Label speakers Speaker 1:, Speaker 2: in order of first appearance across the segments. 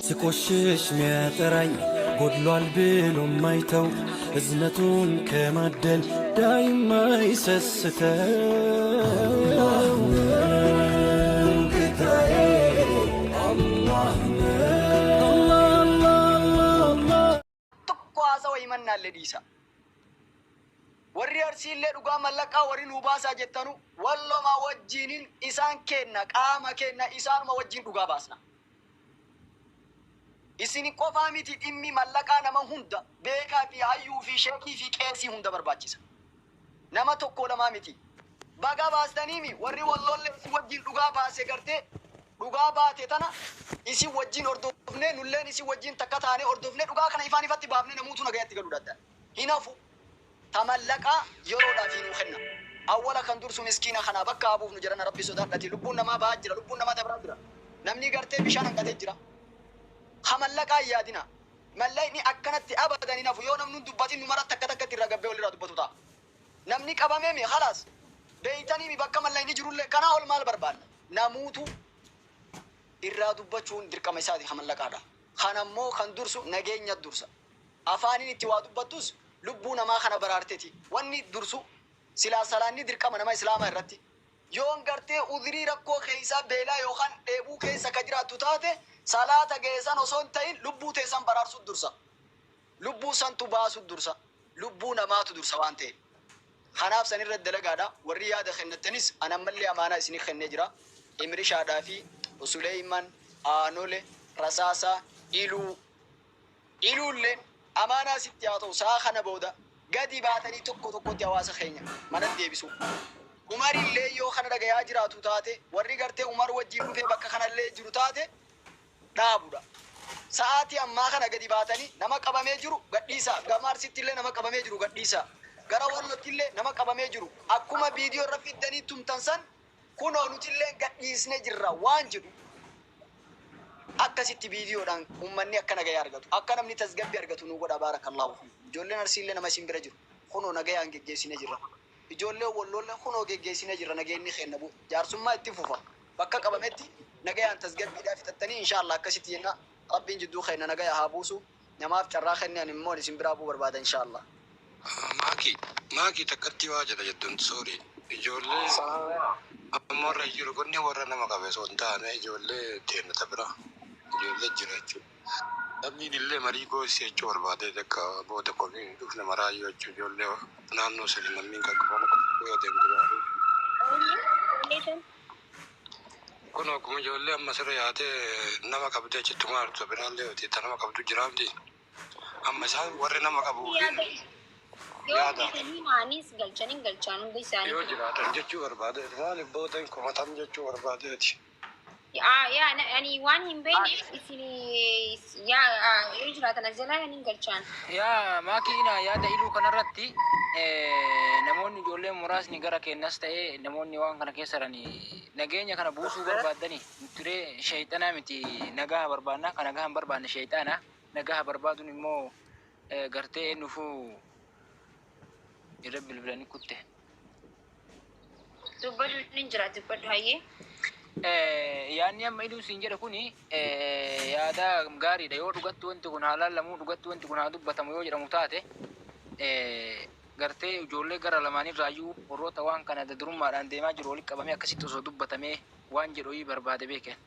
Speaker 1: ስቆሽሽ ሚያጠራኝ ጎድሏል ብሎ ማይተው እዝነቱን ከማደል ዳይማ ይሰስተው ጌታዬ አላህ ነው።
Speaker 2: Tokko haasawa himannaalle dhiisa. Warri Arsiillee dhugaa mallaqaa warri nuu baasaa jettanu Walloma wajjiinin isaan keenna qaama keenna isaanuma wajjiin dhugaa baasna. Isin qofaa miti dhimmi mallaqaa nama hunda beekaa fi hayyuu fi sheekii fi qeesii hunda barbaachisa. Nama tokkoo lamaa miti. Baga baastaniimi warri Walloollee isin wajjiin dhugaa baase gartee dhugaa baate tana isin wajjiin hordofnee nulleen isin wajjiin takka taanee hordofnee dhugaa kana ifaan ifatti baafnee namuutu nagayatti galuu danda'a. Hin hafu. Ta mallaqaa yeroodhaafii nuu kenna. Awwala kan dursu miskiina kanaa bakka haa buufnu jarana Rabbi sodaadhati lubbuun namaa bahaa jira lubbuun namaa dabraa jira. Namni gartee bishaan hanqatee jira. Ka mallaqaa hin yaadina. Mallaqni akkanatti abadan hin hafu yoo namni hin dubbatin nu mara takka takkatti irraa gabbee walirraa dubbatu ta'a. Namni qabamee mi khalaas beeytanii mi bakka mallaqni jirullee kanaa ol maal barbaanna. Namuutu irraa dubbachuun dirqama isaati ka mallaqaadha. Kana immoo kan dursu nageenya dursa. Afaaniin itti waa dubbattus lubbuu namaa kana baraarteti. Wanni dursu silaa salaanni dirqama nama islaamaa irratti. Yoon gartee udhrii rakkoo keeysaa beelaa yookaan dheebuu keessa ka jiraattu taate salaata gahe san osoo hin ta'in lubbuu tee san baraarsut dursa. Lubbuu santu baasut dursa. Lubbuu namaatu dursa waan ta'eef. Kanaaf san irratti dalagaadha. Warri yaada kennattanis an ammallee amaanaa isinii kennee jira. Imrishaadhaa fi Suleeyman, Aanole, Rasaasaa, Iluu. Iluulleen amaanaa sitti haa ta'u sa'a kana booda gadi baatanii tokko tokkotti hawaasa keenya manatti deebisuu. Umarillee yoo kana dhagayaa jiraatu taate warri gartee Umar wajjiin dhufee bakka kanallee jiru taate dhaabudha. Sa'aatii ammaa kana gadi baatanii nama qabamee jiru gadhiisaa. Gama Arsittillee nama qabamee jiru gadhiisaa. Gara Wallottillee nama qabamee jiru akkuma viidiyoo irra fiddanii tumtan san kunoo nutilleen gadhiisne jirra waan jedhu Akkasitti viidiyoodhaan ummanni akka nagaya argatu, akka namni tasgabbi argatu nuu godhaa baarakallaahu fiikum. Ijoolleen Arsiillee nama isin bira jiru kunoo nagayaan geggeessine jirra. Ijoolleen Wolloollee kunoo geggeessine jirra nageenni keenna bu'e. Jaarsummaa itti fufa. Bakka qabametti nagayaan tasgabbiidhaa fixattanii inshaa Allah akkasitti jenna. Rabbiin jidduu keenna nagaya haa buusu. Namaaf carraa kenne ani immoo isin biraa bu'uu barbaada inshaa Allah.
Speaker 3: Maaki maaki takkatti waa jedha jettun sorry ijoollee amma warra jiru kunni warra nama qabe osoo hin taane ijoollee teenna ta bira ijoollee jira jechuudha. Lammiin illee marii goosii jechuu barbaadee takka booda komiin hin dhufne maraayyuu jechuu ijoollee naannoo sani lammiin kan qaban yoo deemtu gaarii. Kun akkuma ijoollee amma sirra yaatee nama qabdee achitti maartu biraallee hojii ta nama qabdu jiraamti. Amma isaan warri nama qabuu fi
Speaker 4: Yaada yoo
Speaker 3: yaada
Speaker 4: argatanii maanis galchanii galchaan hunda
Speaker 3: yoo
Speaker 4: isaaniitu.
Speaker 3: jiraatan jechuu barbaadeeti. Maaliif booda hin komatam jechuu barbaadeeti.
Speaker 4: Yaa yaa na- ani waan hin beekneef isin yaa yoo jiraatan as jalaa hin galchaan.
Speaker 5: Yaa maakiina yaada iluu kanarratti namoonni ijoolleen muraasni gara keenyas ta'ee namoonni waan kana keessa jiran nageenya kana buusuu barbaaddani nutiree sheeyxanaa miti nagaha barbaanna kan nagaha hin barbaanne sheeyxaana nagaha barbaaduun immoo gartee eenyufuu irra bilbilanii kutte.
Speaker 4: Dubbadhu nin jira dubbadhu hayyee.
Speaker 5: Yaanni amma iluu siin jedhe kuni yaada gaariidha. Yoo dhugatti wanti kun haa laallamu, dhugatti wanti kun haa dubbatamu yoo jedhamu taate gartee ijoollee gara lamaanirraayyuu warroota waan kana adda durummaadhaan deemaa jiru walitti qabamee akkasitti osoo dubbatamee waan jedhu wayii barbaade beekeen.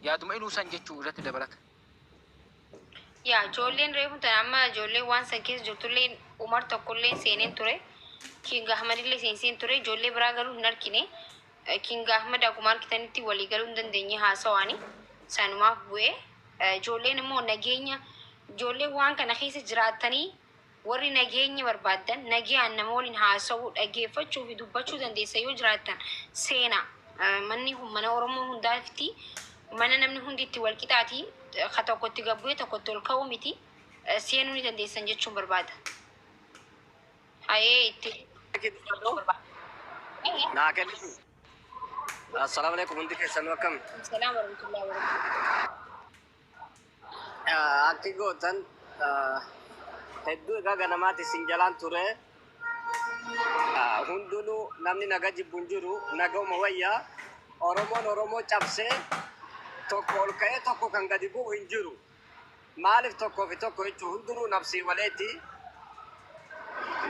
Speaker 5: Yaaduma iluu san jechuu irratti dabalata.
Speaker 4: Yaa ijoolleen reefu tana amma ijoolleen waan san keessa jirtullee Umar tokkollee seeneen ture. King Ahmadillee seenseen ture. Ijoollee biraa garuu hin argine. King Ahmad akkuma argitanitti walii galuu hin dandeenye haasawaani. Sanumaaf bu'e. Ijoolleen immoo nageenya ijoolleen waan kana keessa jiraattanii Warri nageenya barbaaddan, nagayaan nama waliin haasawuu, dhageeffachuu fi dubbachuu dandeessan yoo jiraattan seenaa. Manni kun mana Oromoo hundaafti. Mana namni hundi itti wal qixaati. Ka tokko itti gad bu'ee tokko itti ol ka'uu miti. Seenuu ni dandeessan jechuun barbaada. Hayee itti
Speaker 6: Naa kennitu. Assalaamu alaikum hundi keessanuu akkam?
Speaker 4: Salaam warahmatullahi wabarakatuh.
Speaker 6: Akki gootan hedduu egaa ganamaati isin jalaan ture. Hundinuu namni naga jibbu hin jiru. Nagauma wayya. Oromoon Oromoo cabsee tokko ol ka'ee tokko kan gadi bu'u hin jiru. Maaliif tokkoo fi tokko jechuun hundinuu nafsii waleeti.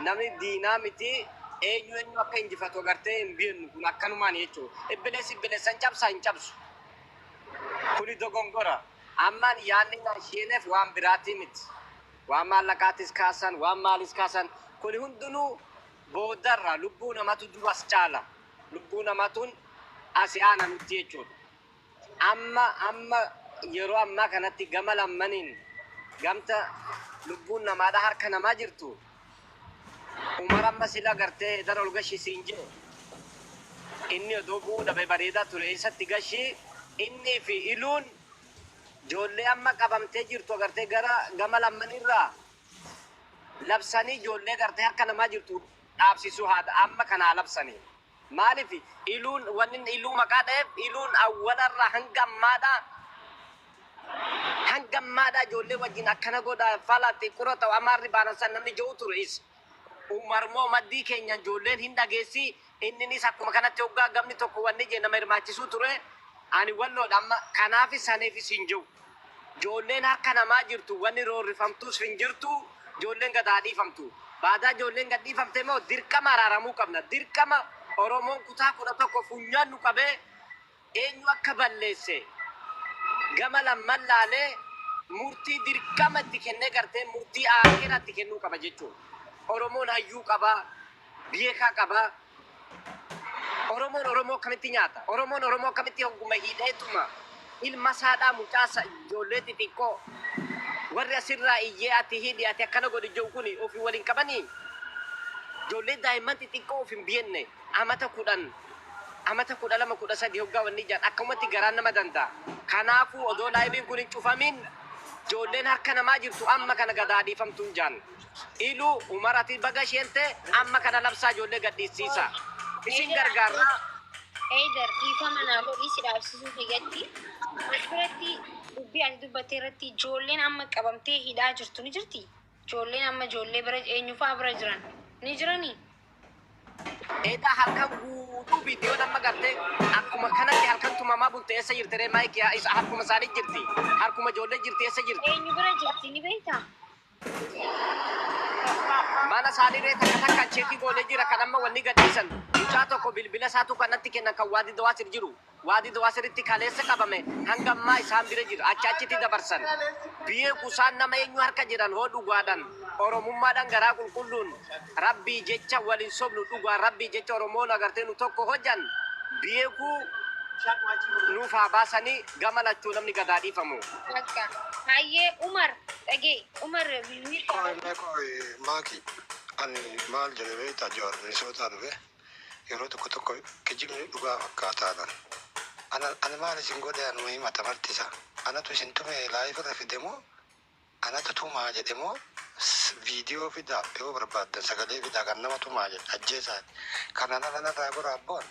Speaker 6: Namni diinaa miti, eenyu eenyu akka injifatu agartee hin beeknu, kun akkanumaan jechuudha. Ibbilees ibbileessan cabsaa hin cabsu. Kuni dogongora. Ammaan yaadni na isheeneef waan biraatii miti. Waan maallaqaatis kaasan, waan maalis kaasan, kuni hundinuu boodarra lubbuu namatu duras caala. Lubbuu namatuun asi aana nutti jechuudha. Amma yeroo ammaa kanatti gama lammaniin gamta lubbuun namaadha harka namaa jirtu. Umar amma sila gartee dara ol gashi siin jee. Inni odoo bu'uu dhabe bareedaa ture, eessatti gashii inni fi iluun ijoollee amma qabamtee jirtu agartee gara gama lammanirraa labsanii ijoollee gartee harka namaa jirtu dhaabsisuu haadha amma kanaa labsanii. Maaliif iluun wanni inni iluu maqaa dha'eef, iluun awwalarraa hanga ammaadhaa ijoollee wajjin akkana godha fala xiqqura ta'u amaarri baanan san namni ji'u ture isa. Umar moo maddii keenya ijoolleen hin dhageessi, inninis akkuma kanatti hoggaa gamni tokko wanni jee nama hirmaachisuu ture. Ani walloodha, amma kanaafis saniifis hin jiru. Ijoolleen harka namaa jirtu, wanni roorrifamtus hin jirtu, ijoolleen gad haa dhiifamtu. Baadaa ijoolleen gad dhiifamte immoo dirqama araaramuu qabna. Dirqama Oromoon kutaa 11 funyaan nu qabee eenyu akka balleesse gama lamman laalee murtii dirqama itti kennee gartee murtii aakeraa itti kennuu qaba jechuudha. Oromoon hayyuu qabaa, beekaa qabaa. Oromoon Oromoo akkamitti nyaata? Oromoon Oromoo akkamitti hogguma hidheetuma ilma saadhaa, mucaa ijoollee xixiqqoo warri asirraa iyyee ati hidhi, ati akkana godhi jiru kuni ofii waliin qabanii, ijoollee daa'imman xixiqqoo of hin beekne amata 10, amata 12, 13 hoggaa wanni ijaan akkamatti garaan nama danda'a. Kanaafuu odoo liveiin kun hin cufamin ijoolleen harka namaa jirtu amma kana gadaa dhiifamtuun jaan. Iluu Umar, ati baga isheente amma kana labsaa, ijoollee gadhiisiisa. Isin gargaarraa.
Speaker 4: Eidar, dhiifama naa godhii, si dhaabsisuu kiyyatti. As biratti dubbii ati dubbatte irratti ijoolleen amma qabamtee hidhaa jirtu ni jirti. Ijoolleen amma ijoollee bira eenyu fa'aa bira jiran ni jiranii?
Speaker 6: Eedaa halkan guutuu viidiyoon amma gartee akkuma kanatti halkan tumamaa bulte eessa jirti ree maayikii? Isa harkuma isaanii jirti. Harkuma ijoollee jirti, eessa jirti?
Speaker 4: Eenyu bira jirti ni beektaa?
Speaker 6: Mana isaanii ree takka takkaan check goonee jira kan amma wanni gadhiisan. Mucaa tokko bilbila isaatu kanatti kennan kan waadii dawaasir jiru. Waadii dawaasiritti kaleessa qabame, hanga ammaa isaan bira jira. Achi achitti dabarsan. Beeku isaan nama eenyu harka jiran. Hoo dhugaadhaan Oromummaadhaan garaa qulqulluun rabbii jecha waliin sobnu, dhugaan rabbii jecha Oromoon agartee nu tokko hojjan beekuu nuuf haa baasanii, gama lachuu namni gadaa dhiifamu.
Speaker 4: Bakka. Hayyee Umar, dhagee Umar bilbilli.
Speaker 3: Qoy mee, qoy maaki, ani maal jedhe beektaa? Jawaar Minisootaa dhufe yeroo tokko tokko kijibni dhugaa fakkaataadhaan. Ana maal isin godhe? Anuma himata martisa. Anatu isin tume live irra fide moo, anatu tumaa jedhe moo, viidiyoo fidaa yoo barbaaddan, sagalee fidaa kan nama tumaa jedhe ajjeesaa. Kana nana narraa gora abboon.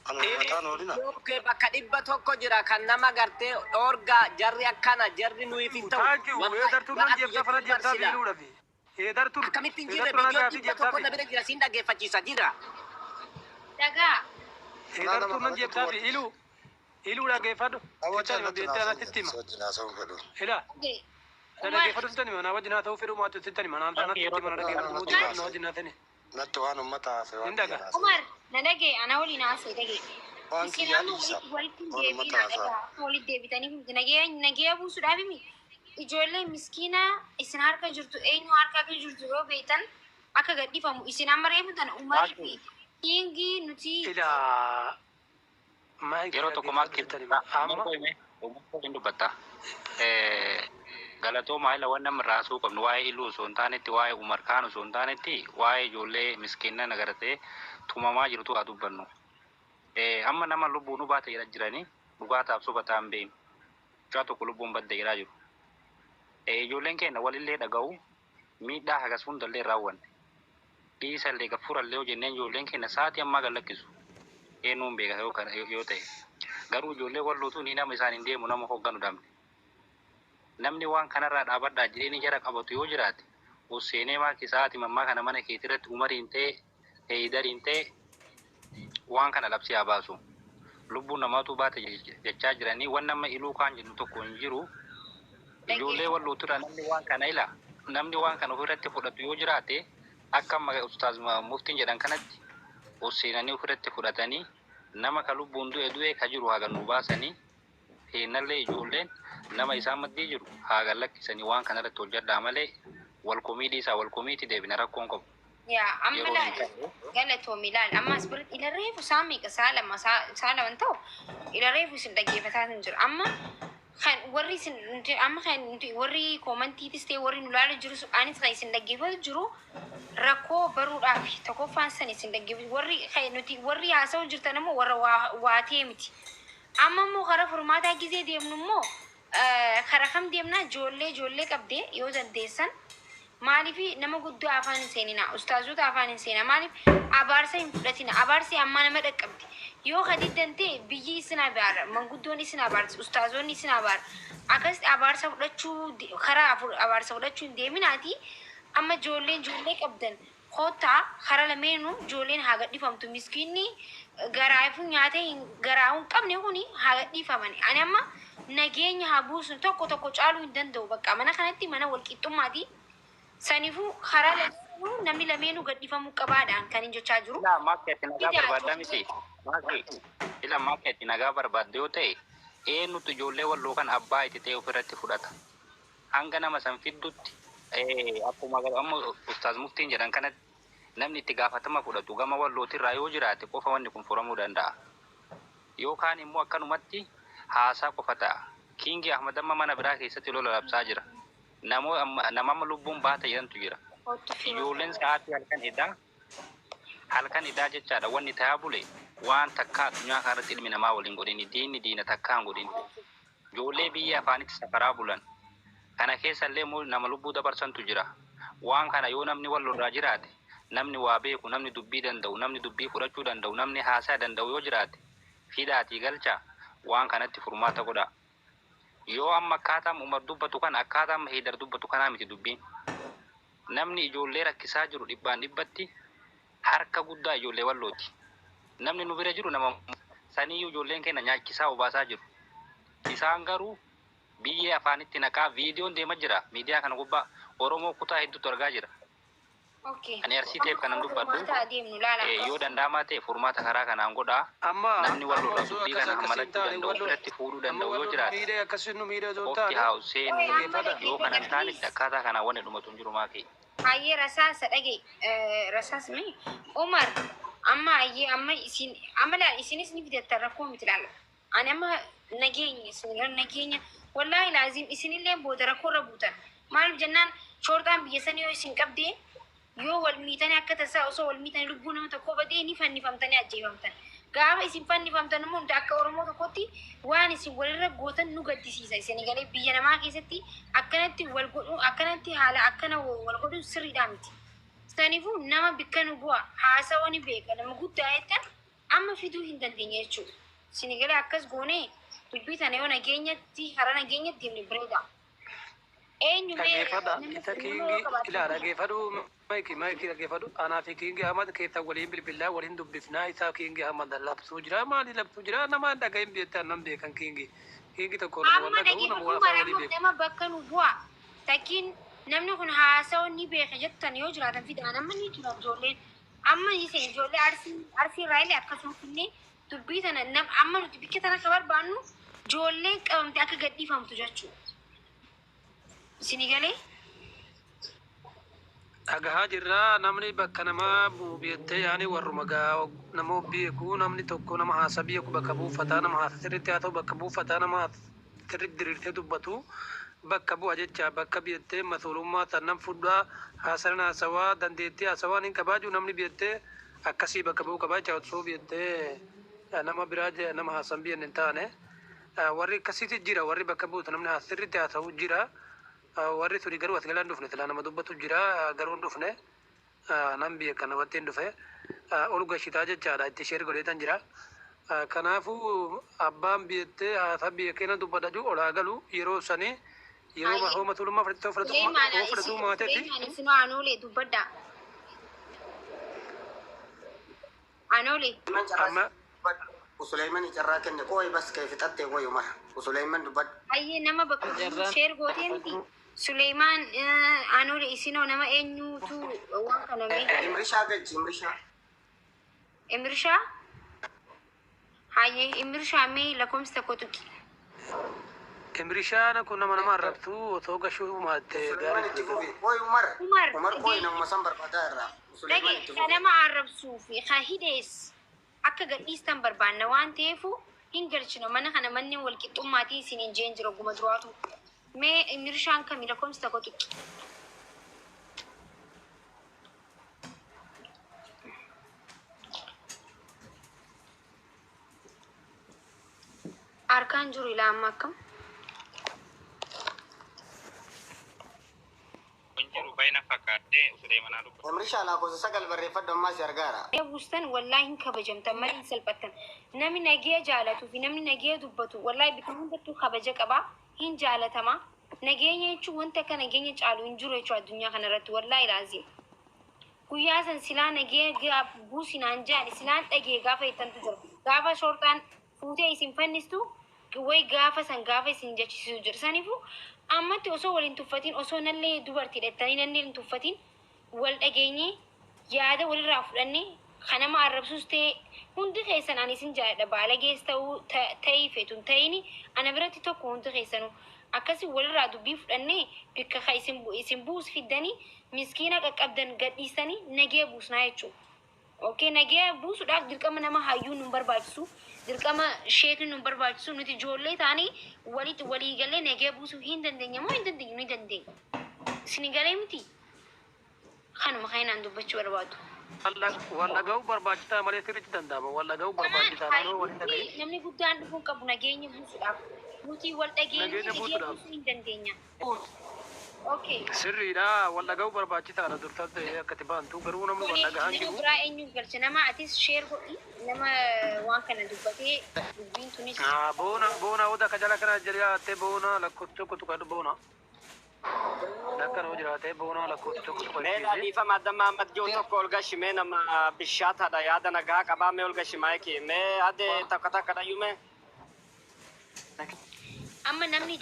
Speaker 3: Anuma himataan oolina.
Speaker 6: Yookiin bakka 100 jira kan nama gartee dhoorgaa, jarri akkana, jarri nuyiif hin ta'u.
Speaker 7: Thank you. Eedartuun nan jeebsaa fana jeebsaa fiiluudhafi. Eedartuun.
Speaker 6: Akkamitti hin jirre? Viidiyoo 100 na bira jira, siin dhaggeeffachiisa jira.
Speaker 4: Dhagaa.
Speaker 7: Eedartuun nan jeebsaa fi iluu. Iluu dhaggeeffadhu.
Speaker 3: Hawwata
Speaker 7: Sitti hima,
Speaker 3: natti
Speaker 7: beektee natti hima.
Speaker 3: wajjin haasa'uun fedhu.
Speaker 7: Ila.
Speaker 4: Dhagee.
Speaker 7: Na
Speaker 4: Umar.
Speaker 7: dhaggeeffadhu, sitti hima. Na wajjin haa ta'uu fedhu maatu sitti hima. Naan natti hima, na dhaggeeffadhu. Muutii na wajjin haa ta'ani.
Speaker 3: Natti waan uummata haasa'e waan
Speaker 7: Hin dhaga.
Speaker 3: kiyya haasa'e.
Speaker 4: Umar, na dhagee, ana waliin haasa'e, dhagee.
Speaker 3: Waan
Speaker 4: Isin
Speaker 3: kiyyaa
Speaker 4: amma
Speaker 3: dhiisa.
Speaker 4: walitti hin
Speaker 3: Waan
Speaker 4: deebiin
Speaker 3: uummata
Speaker 4: haa
Speaker 3: haasa'e.
Speaker 4: dhagaa. Walitti deebitanii nagaya nagaya buusuudhaaf himi. Ijoollee miskiinaa isin harka jirtu, eenyu harka akka jirtu yoo beektan akka gadhiifamu isin amma reefu tana Umarii fi Kingii nuti
Speaker 7: Ila. Maayikii
Speaker 8: Yeroo tokko
Speaker 7: dhaggeeffadhu, sitti hima. Amma.
Speaker 8: Amma hin dubbatta. Galatooma ila, waan namni irraa haasa'uu qabnu waa'ee iluu osoo hin taanetti, waa'ee Umar kaan osoo hin taanetti, waa'ee ijoollee miskiinnan agartee tumamaa jirtu haa dubbannu. Amma nama lubbuun baate jedha jiranii, dhugaa taaf soba ta'an beeknu. Mucaa tokko lubbuun badde jedhaa jiru. Ijoolleen keenya walillee dhaga'u, miidhaa hagas hundallee hin raawwanne. Dhiisallee gaffurallee yoo jenneen ijoolleen keenya sa'aatii ammaa gad lakkisu. Eenyuun beeka yoo kana yoo ta'e. Garuu ijoollee wallootu ni nama isaan hin deemu, nama hoogganu dhabne. Namni waan kanarraa dhaabadhaa jireenya jara qabatu yoo jiraate, Husseenee maaki sa'aatii mammaa kana mana keetii irratti Umariin ta'e, Heeyidariin ta'e, waan kana labsii haa baasu. Lubbuun namaatu baate jechaa jiranii, waan nama iluu kaan jennu tokko hin jiru. Ijoollee wallootirraa namni waan kana ila namni waan kana ofirratti fudhatu yoo jiraate, akka amma ustaaz muftiin jedhan kanatti ol seenanii ofirratti fudhatanii, nama ka lubbuun du'e du'e, ka jiru haa nu baasanii, heennallee ijoolleen nama isaan maddii jiru haa gad lakkisanii, waan kanarratti hojjedhaa malee wal komii dhiisaa, wal komiitti deebina, rakkoon qabu.
Speaker 4: Yaa amma
Speaker 8: Yeroo
Speaker 4: laal,
Speaker 8: hin qabu.
Speaker 4: Galatoomi. Laal, amma as biratti ila reefu saa meeqa, saa 2, saa 2 ta'u, ila reefu isin dhaggeeffataa hin jiru. Amma kan warri isin nuti amma kan nuti warri commentiitis ta'e warri nu laalu jiru, anis kan isin dhaggeeffatu jiru rakkoo baruudhaaf tokkoffaan san isin dhaggeeffatu. Warri kan nuti warri haasa'u jirtan immoo warra waa waa ta'e miti. Amma immoo karaa furmaataa gizee deemnu immoo kara kam deemnaa? Ijoollee qabdee yoo dandeessan, maaliif nama guddaa afaan hin seenina? Ustaazota afaan hin seenina. Maaliif abaarsa hin fudhatina? Abaarsi ammaa nama dhaqqabdi. Yoo kadiddan ta'e biyyi isin abaara, manguddoon isin abaarti, ustaazonni isin abaara. Akkasitti abaarsa fudhachuu, karaa abaarsa fudhachuu hin deeminaati. Amma ijoollee qabdan koottaa, karaa lameenuu ijoolleen haa gadhifamtu. Miskiinni garaafuu nyaatee garaa hin qabne kuni haa gadhiifamani. Ani amma nageenya haa buusu, tokko tokko caaluu hin danda'u. Bakka mana kanatti mana walqixxummaati. Saniifuu karaa lameenuu namni lameenuu gadhifamuu qabaadhaan kan hin jechaa jiru.
Speaker 8: Ila amma akka itti nagaa
Speaker 4: Fidaa
Speaker 8: barbaaddaa miti. Maaki ila amma akka itti nagaa barbaadde yoo ta'e, eenyutu ijoollee walloo kan abbaa itti ta'e ofirratti fudhata? Hanga nama san fiddutti, akkuma amma ustaaz muftiin jedhan kanatti, namni itti gaafatama fudhatu gama wallootirraa yoo jiraate qofa wanni kun furamuu danda'a. Yookaan immoo akkanumatti haasaa qofa ta'a. Kingi Ahmad amma mana biraa keessatti lola labsaa jira. Nama amma lubbuun baata jedhantu jira. Ijoolleen sa'aatii halkan edaa halkan edaa jechaadha, wanni ta'aa bule waan takkaa addunyaa kanarratti ilmi namaa waliin godhin, diinni diina takkaa hin godhin. Ijoollee biyya afaanitti safaraa bulan. Kana keessa illee immoo nama lubbuu dabarsantu jira. Waan kana yoo namni wal lolaa jiraate, namni waa beeku, namni dubbii danda'u, namni dubbii fudhachuu danda'u, namni haasaa danda'u yoo jiraate, fidaatii galchaa, waan kanatti furmaata godhaa. Yoo amma akkaataa Umar dubbatu kana, akkaataa amma Heydar dubbatu kanaa miti dubbiin. Namni ijoollee rakkisaa jiru dhibbaan dhibbatti harka guddaa ijoollee wallooti. Namni nu bira jiru nama saniyyuu ijoolleen keenya nyaachisaa obaasaa jiru. Isaan garuu biyyee afaanitti naqaa viidiyoon deema jira. Miidiyaa kana gubbaa Oromoo kutaa hedduutu argaa jira. Ani Arsii ta'eef kanan dubbadhu.
Speaker 4: Furmaata adeemnu laala.
Speaker 8: Yoo danda'amaa ta'e furmaata karaa kanaan godhaa.
Speaker 7: Amma
Speaker 8: Namni wal
Speaker 7: amma
Speaker 8: lolaa
Speaker 7: osoo
Speaker 8: dubbii
Speaker 7: akkas
Speaker 8: kana
Speaker 7: akkasiin
Speaker 8: hammalachuu
Speaker 7: taane
Speaker 8: danda'u,
Speaker 7: wal
Speaker 8: ofirratti fuudhuu
Speaker 7: amma
Speaker 8: danda'u
Speaker 7: wal
Speaker 8: yoo jiraate
Speaker 7: miidhee akkasii nu miidhee osoo hin
Speaker 8: qofti
Speaker 7: taane
Speaker 8: haa seenu.
Speaker 7: Dhaggeeffadha.
Speaker 8: Yoo kana hin taanetti akkaataa kanaan wanni dhumatu hin jiru, maakee.
Speaker 4: Hayyee, rasaasa dhage, rasaas mi Umar, amma hayyee, amma isin amma laal, isinis ni fidattan, rakkoo miti. Laala, ani amma nageenya isin irra nageenya, wallaahi laazim isinillee booda rakkoo irra buutan. Maaliif jennaan, shoorxaan biyya sanii yoo isin qabdee, yoo wal miitanii, akka tasaa osoo wal miitanii lubbuu nama tokkoo badee, ni fannifamtanii ajjeefamtan. Gaafa isin fannifamtan immoo nuti akka Oromoo tokkotti waan isin walirra gootan nu gaddisiisa. Isin galee biyya namaa keessatti akkanatti wal godhuu, akkanatti haala akkana wal godhuun sirriidhaa miti. Saniifuu nama bikka nu bu'a, haasawa ni beeka, nama guddaa jettan amma fiduu hin dandeenye jechuudha. Isin galee akkas goonee dubbii tana yoo nageenyatti, karaa nageenyatti deemne bareeda. Eenyu mee
Speaker 7: Dhaggeeffadha.
Speaker 4: nama
Speaker 7: Isa
Speaker 4: nama yoo
Speaker 7: kiingi
Speaker 4: qabaate
Speaker 7: ilaa, dhaggeeffadhu. Maayikii, maayikii, dhaggeeffadhu. Anaa fi Kiingi Ahmad keessa waliin bilbilaa waliin dubbifnaa. Isaa Kiingi Ahmad labsuu jira, maali labsuu jira, nama hin dhagahin beektaa, nan beekan. Kiingi tokko nama wal
Speaker 4: Amma
Speaker 7: dhagahu, nama
Speaker 4: dhaggeeffadhu
Speaker 7: wal afaan walii
Speaker 4: amma
Speaker 7: beeku.
Speaker 4: Nama bakka nu bu'a. Takkiin namni kun haasawaa ni beeka jettan yoo jiraatan fidaan. Amma ni jira ijoolleen. Amma isin ijoollee Arsii irraa illee akkasuma finnee dubbii tana amma nuti bikka tana akka barbaannu ijoolleen qabamte akka gadhiifamtu jechuudha. Isinii galee?
Speaker 7: Dhagahaa jirraa, namni bakka namaa bu'u beektee, yaani warruma gaa nama beeku, namni tokko nama haasa beeku bakka buufataa, nama haasa sirriitti haa ta'u bakka buufataa, nama sirriitti diriirsee dubbatu bakka bu'a jecha. Bakka beektee masuulummaa sannan fudhaa, haasanan haasawaa dandeettii haasawaan hin qabaaju, namni beektee akkasii bakka bu'uu qabaa jecha. Osoo beektee nama biraa nama haasan biyyan hin taane, warri akkasiiti jira, warri bakka buutu namni sirriitti haasa'u jira. Warri suni garuu as galaan dhufne, silaa nama dubbatu jira, garuu hin dhufne. Nan biyya kana wanti hin dhufe ol gashitaa jechaadha, itti share godheetan jira. Kanaafuu abbaan biyyatti haasa biyya keenya dubbadha jiru olaa galu yeroo sanii yeroo
Speaker 4: Hayyee.
Speaker 7: hooma tulummaa fudhatee fudhatu
Speaker 4: Suleemaan
Speaker 7: fudhatu maateeti.
Speaker 4: Suleemaan, isinoo anoolee dubbadha. Anoolee.
Speaker 7: Amma
Speaker 9: Usuleyman carraa kenne qooyi bas kee fixatte qoy Umar. Usuleyman dubbadhu.
Speaker 4: Hayyee nama bakka
Speaker 7: Carraan
Speaker 4: share gootee miti. Suleymaan Aanoole isinoo nama eenyuutu waan kana mee?
Speaker 9: Imrishaa galchi Imrishaa.
Speaker 4: Imirshaa? Hayyee Imirshaa mee lakkoofsa tokko tuqi.
Speaker 7: Imrishaan kun nama nama arrabtu otoo gashuu maatte
Speaker 9: Usuleyman
Speaker 7: gaarii
Speaker 9: itti
Speaker 7: ture.
Speaker 9: fufi. Qoy Umar.
Speaker 4: Umar
Speaker 9: Umar qoy
Speaker 4: dhagee
Speaker 9: namuma san barbaadaa irraa. Usuleyman
Speaker 4: dhage
Speaker 9: itti
Speaker 4: ka
Speaker 9: fufi.
Speaker 4: nama arrabsuu fi ka hidhees akka gadhiistan barbaanna waan ta'eefu hin galchinu mana kana manneen wal qixxummaatii isin hin jeen jiru guma duraatu. Mee Imirshaan kami lakkoofsa tokko tuqi. Harkaan jiru ilaa amma akkam?
Speaker 8: Kun jiru baay'ina fakkaatee Suleymanaa dubbata.
Speaker 9: Imrishaa lakkoofsa 9 barreeffadhu ammaa si argaara.
Speaker 4: Buustan wallaahi hin kabajamtan malee hin salphattan. Namni nagaya jaalatuu fi namni nagaya dubbatu wallaahi bika hundattuu kabaja qaba hin jaalatama. Nageenya jechuun wanta akka nageenya caalu hin jiru jechuudha addunyaa kanarratti wallaahi laazim. Guyyaa san silaa nagaya buusinaan jedhan silaan dhagee gaafa jettantu jira. Gaafa shorxaan fuutee isin fannistu way gaafa san gaafa isin jechisiisu jira. Saniifuu ammatti osoo wal hin tuffatin osoo nallee dubartii dhettanii nallee hin tuffatin wal dhageenyee yaada walirraa fudhannee kan nama arrabsus ta'e hundi keessan ani isin jaalladha baalagees ta'uu ta'ii feetu hin ta'ini ana biratti tokko hundi keessanuu akkasi walirraa dubbii fudhannee bikka ka isin isin buus fiddanii miskiina qaqqabdan gadhiistanii nagee buusnaa jechuudha. Okay, nagee buusuudhaaf dirqama nama hayyuu nu barbaachisu, dirqama sheekni nu barbaachisu, nuti ijoollee taanii walitti walii galee nagee buusuu hin dandeenya moo hin dandeenyu ni dandeenya. Isin galee miti kanuma kanaan dubbachuu barbaadu.
Speaker 7: Wal dhaga'uu barbaachisaa malee sirriitti danda'ama. Wal dhaga'uu barbaachisaa naannoo waliin dhaga'iin.
Speaker 4: Namni guddaan dhufuu qabu nageenya buusuudhaaf. Nuti wal dhageenye
Speaker 7: Nageenya
Speaker 4: nagee
Speaker 7: buusuudhaaf.
Speaker 4: buusuu hin dandeenya. Okay.
Speaker 7: Sirriidha. Wal dhaga'uu barbaachisaadha dursa ta'ee akka itti baantu garuu namni wal
Speaker 4: Kuni
Speaker 7: dhaga'aa hin
Speaker 4: nama
Speaker 7: jiru.
Speaker 4: biraa eenyuuf galcha nama atis share godhi nama waan kana dubbatee dubbiin tunis
Speaker 7: Boona boona oda akka jala kana jiraatee boona lakkoofsa tokko tuqadhu boona. Akkana hoo jiraatee boona lakkoofsa tokko
Speaker 6: Mee
Speaker 7: tuqachiisi.
Speaker 6: dhaadhiifama adda Mahammad jiru tokko ol gashi mee nama bishaataadha yaada nagaa qabaa mee ol gashi maayikii mee adde takka takka dhayyuu mee.
Speaker 4: Amma namni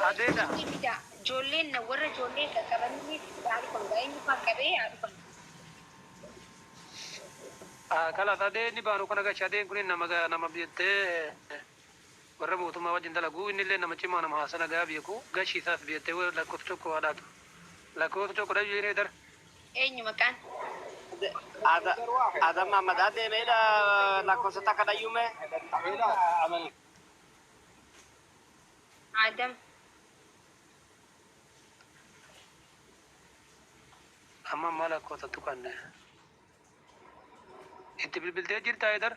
Speaker 7: Adeedha.
Speaker 4: ijoolleen fida ijoolleen na warra ijoollee qaqqabanii haa dhufan gaa eenyu faa qabee haa dhufan.
Speaker 7: Kalas adee inni baanu kana gachi adeen kun nama nama biyyatee warra mootummaa wajjin dalagu inni illee nama cimaa nama haasa nagaa beeku gashi isaas biyyatee lakkoofsa tokko haadhaatu. Lakkoofsa tokko dhayyuu inni dar.
Speaker 4: Eenyu maqaan?
Speaker 6: Adam Mahammad adde mee lakkoofsa takka dhayyuu mee.
Speaker 4: Adam.
Speaker 7: Amma ammaa lakkoofsa tuqanne. Itti bilbiltee jirtaa edar?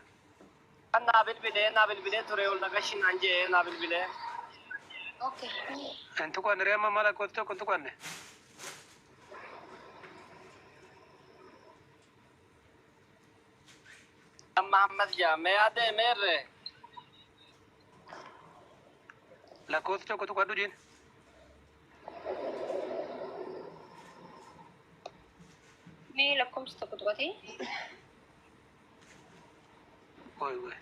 Speaker 6: Naa bilbilee naa bilbilee ture ol nagashi naan jee naa bilbilee.
Speaker 4: Okay.
Speaker 7: Hin tuqanne ree amma ammaa lakkoofsa tokko hin tuqanne.
Speaker 6: Adam Mahammad jaa mee adde meerre.
Speaker 7: Lakkoofsa tokko tuqadhu jiin.
Speaker 4: Mee lakkoofsa tokko tuqatee?
Speaker 7: Woy woy.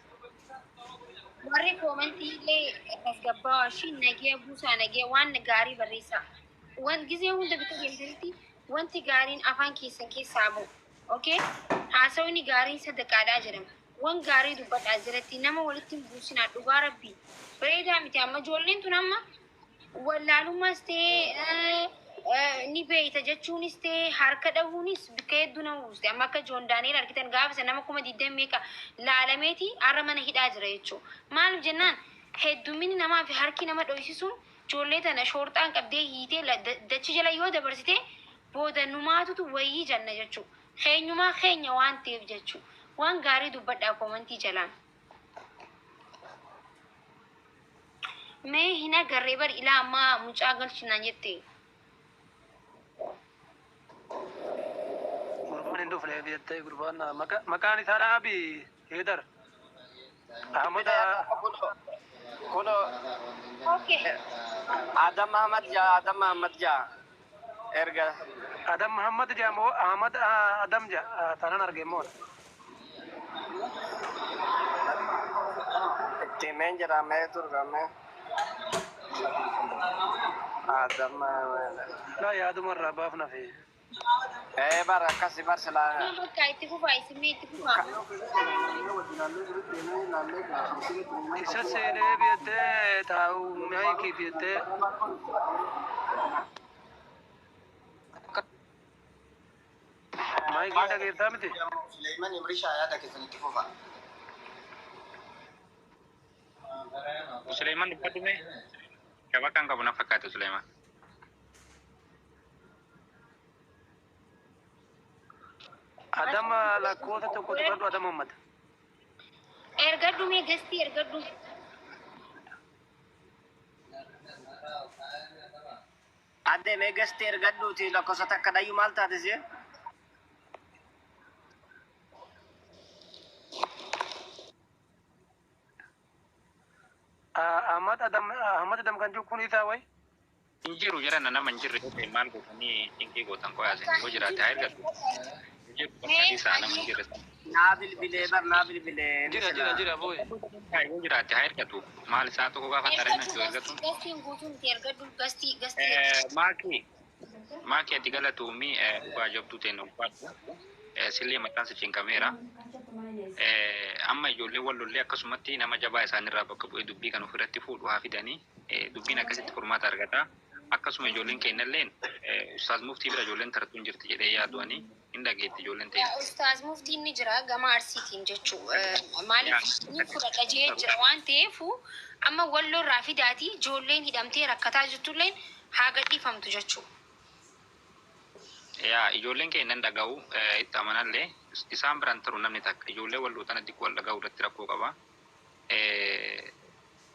Speaker 4: Warri koomantii illee tasgabbaa'aa shi nagee buusaa nagee waan gaarii barreessaa. Wan gizee hunda bita deemtanitti wanti gaariin afaan keessan keessaa ba'u. Okay? Haasawni gaariin sadaqaadhaa jedhama. Wan gaarii dubbadhaa jiratti nama walitti hin buusinaa dhugaa rabbii. Bareedaa miti amma ijoolleen tun amma wallaalummaas ta'ee ni beeyta jechuunis ta'ee harka dhahuunis bikka hedduu nama buuste. Amma akka Joon Daani'el argitan gaafa isa nama 20,000 meeqa laalameeti har'a mana hidhaa jira jechuudha. Maaliif jennaan heddumminni namaa fi harki nama dhoysisuun ijoollee tana shoorxaan qabdee hiitee dachi jala yoo dabarsite booda numaatutu wayii janna jechuudha. Keenyumaa keenya waan ta'eef jechuudha. Waan gaarii dubbadhaa koomantii jalaan. Mee hin agarree bar ilaa ammaa mucaa galchinaan jette.
Speaker 7: Gurbaan hin dhufne jettee gurbaan maqaan isaa dhaabi Heedar. Ahmad
Speaker 6: Kuno
Speaker 4: Okay.
Speaker 6: Adam Mahammad jaa Adam Mahammad jaa erga.
Speaker 7: Adam Muhammad jaa moo Ahmad Adam jaa tanan arge moo.
Speaker 6: Timeen jira mee turgame. Adam.
Speaker 7: Laa yaadumarraa baafna fi.
Speaker 6: Ee bara akkasi bar silaa.
Speaker 4: Nama bakka itti fufaa isinmee itti fufaa.
Speaker 7: Isa seenee biyyatee taa'u maayikii biyyatee. Maayikii dhageessaa miti.
Speaker 9: Suleiman Imrishaa yaada keessan itti fufa.
Speaker 8: Suleiman dubbadhu mee? Shabakaan qabu na fakkaate Suleiman.
Speaker 7: Adama lakkoofsa tokko tuqadhu Adama ummata.
Speaker 4: Ergadhu mee gastii ergadhu.
Speaker 6: Adde mee gasti ergadhuuti lakkoofsa takka dhayyu maal taate see?
Speaker 7: Ahmad Adam Ahmad Adam kan jiru kun isaa wayi.
Speaker 8: Hin jiru jedhan nama hin jirre yoo ta'e maal gootanii dinqii gootan qoyaasin yoo jiraate haa ergatu. Hin jiru bakka isaa nama hin jirre.
Speaker 6: Naa bilbilee bar naa bilbilee.
Speaker 7: Jira jira jira booyi.
Speaker 8: Yoo jiraate haa ergatu. Maal isaa tokko gaafa tareen
Speaker 4: Ergadhu
Speaker 8: yoo ergatu.
Speaker 4: gastiin guutuu miti ergadhu gastii gastii.
Speaker 8: Maaki maaki ati galatuumi dhugaa jabduu ta'e nu ulfaadhu. Sillee mataan si cinqameera. Amma ijoollee wal lollee akkasumatti nama jabaa isaanirraa bakka bu'ee dubbii kan ofirratti fuudhu haa fidanii dubbiin akkasitti furmaata argata. Akkasuma ijoolleen keenyalleen ustaaz muftii bira ijoolleen tartuun jirti jedhee yaaduani hin dhageetti ijoolleen ta'e.
Speaker 4: Ustaaz muftiin ni jira gama arsiitiin jechuu maaliif ni fudhadha jee jira waan ta'eef amma walloo irraa fidaatii ijoolleen hidhamtee rakkataa jirtulleen haa gadhiifamtu jechuu.
Speaker 8: Yaa ijoolleen keenya hin dhaga'u itti amanallee isaan biraan taru namni takka ijoollee walloo tana diqqoo wal dhaga'u irratti rakkoo qaba.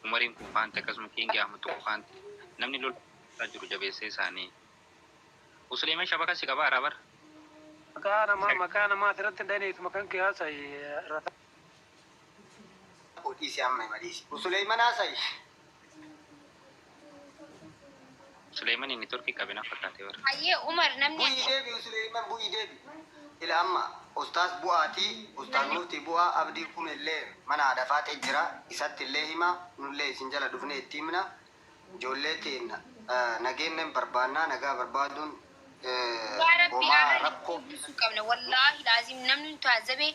Speaker 8: Umariin kun faanti akkasuma kiingi ahmad tokko faanti namni lola jiru jabeessee isaanii. Usleeman shabaka si qaba araa bara.
Speaker 7: Maqaa namaa asirratti hin dhayne isuma kan kee haasa'i.
Speaker 9: Dhiisi amma hima dhiisi. Suleiman haasa'i.
Speaker 8: Suleeman inni torkii qabina fakkaate bara.
Speaker 4: Hayyee Umar namni
Speaker 9: Bu'ii deebi Suleiman bu'ii deebi. Ila amma ustaas bu'aatii ustaas muftii bu'aa abdii kun illee mana haadha faaxee jira isatti illee hima nullee isin jala dhufnee itti himna ijoollee teenna nageenya hin barbaannaa nagaa barbaaduun
Speaker 4: Dhugaa rabbii
Speaker 9: homaa
Speaker 4: haala
Speaker 9: rakkoo
Speaker 4: buusuu qabna. Wallaahi laazim namni nu taazzabe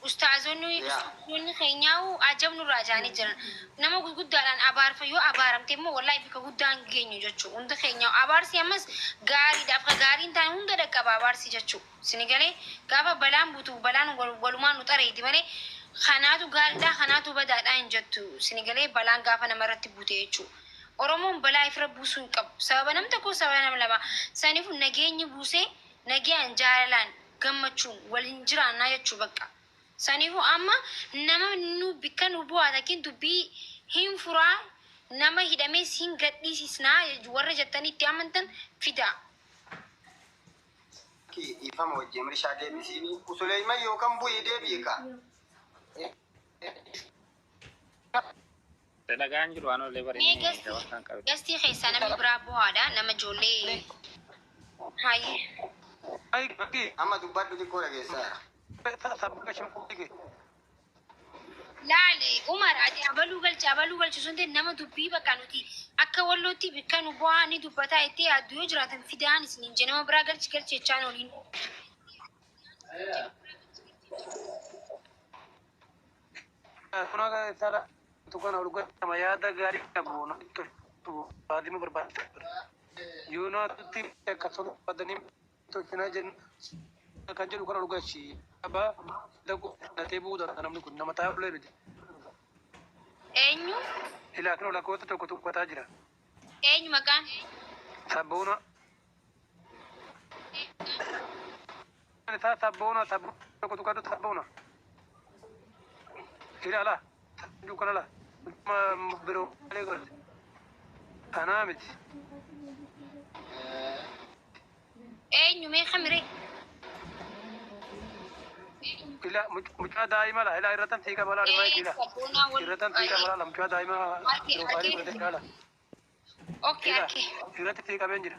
Speaker 4: ustaazonni
Speaker 9: yaa
Speaker 4: ustaazonni keenyaa'u ajab nurraa jaanii jiran. Nama gurguddaadhaan abaarfa yoo abaaramte immoo wallaahi bika guddaan geenyu jechuudha. Hunda keenyaa'u abaarsi ammas gaariidhaaf ka gaariin taane hunda dhaqqaba abaarsi jechuudha. Sini galee gaafa balaan buutu balaan walumaan nu xareeti malee kanaatu gaariidhaa kanaatu badaadhaa hin jettu. Sini galee balaan gaafa namarratti buute jechuudha. Oromoon balaa ifirra buusuu hin qabu. Sababa nam tokko sababa nama lama. Saniif nageenyi buusee nagayaan jaalalaan gammachuun waliin jiraannaa jechuu bakka. Saniifuu amma nama nu bikka nu bu'aa takkiin dubbii hin furaa nama hidhamees hin gadhiisisnaa warra jettanii itti amantan fidaa.
Speaker 9: Ifama wajjin mirishaa deebisiini. Suleiman yookaan bu'ii deebi'i ka.
Speaker 8: Dalagaan jiru waan oollee
Speaker 4: Mee
Speaker 8: bareedee
Speaker 4: gastii
Speaker 8: shabakaan qabe.
Speaker 4: gastii keessaa namni biraa bu'aadha nama ijoollee hayyee.
Speaker 9: Amma dubbadhu xiqqoo dhageessaa.
Speaker 4: Laal Umar ati abaluu galchi abaluu galchi sun ta'e nama dubbii bakka nuti akka wallootti bikka nu bu'aa ni dubbataa itti yaaddu yoo jiraatan fidaan isiniin jee nama biraa galchi galchi jechaan oliin.
Speaker 7: Yaada gaarii qabu baadima barbaachisa. Yoo naatutti akkasuma badanii tolchinaa jennu kan jedhu kana dhugachi. Abbaa datee bu'uu danda'a namni kun nama taa'u miti.
Speaker 4: Eenyu
Speaker 7: Ilaa kan lakkoofsa tokko tuqataa jira.
Speaker 4: eenyu maqaan
Speaker 7: Sabboona. Isaa sabboona sabboona tokko tuqatu sabboona. Ilaala. Kana la. Biroo malee godhate. Kanaa miti.
Speaker 4: Eenyu mee kamiree
Speaker 7: Ila mucaa daa'ima la ilaa irratti fiiga balaa dhuma ila.
Speaker 4: Sabboonaa wal
Speaker 7: Irratti fiiga balaa mucaa daa'ima
Speaker 4: Arke
Speaker 7: piroofaayilii
Speaker 4: arke
Speaker 7: godhate ilaala.
Speaker 4: Okay
Speaker 7: Ila
Speaker 4: arke
Speaker 7: irratti fiiga been jira.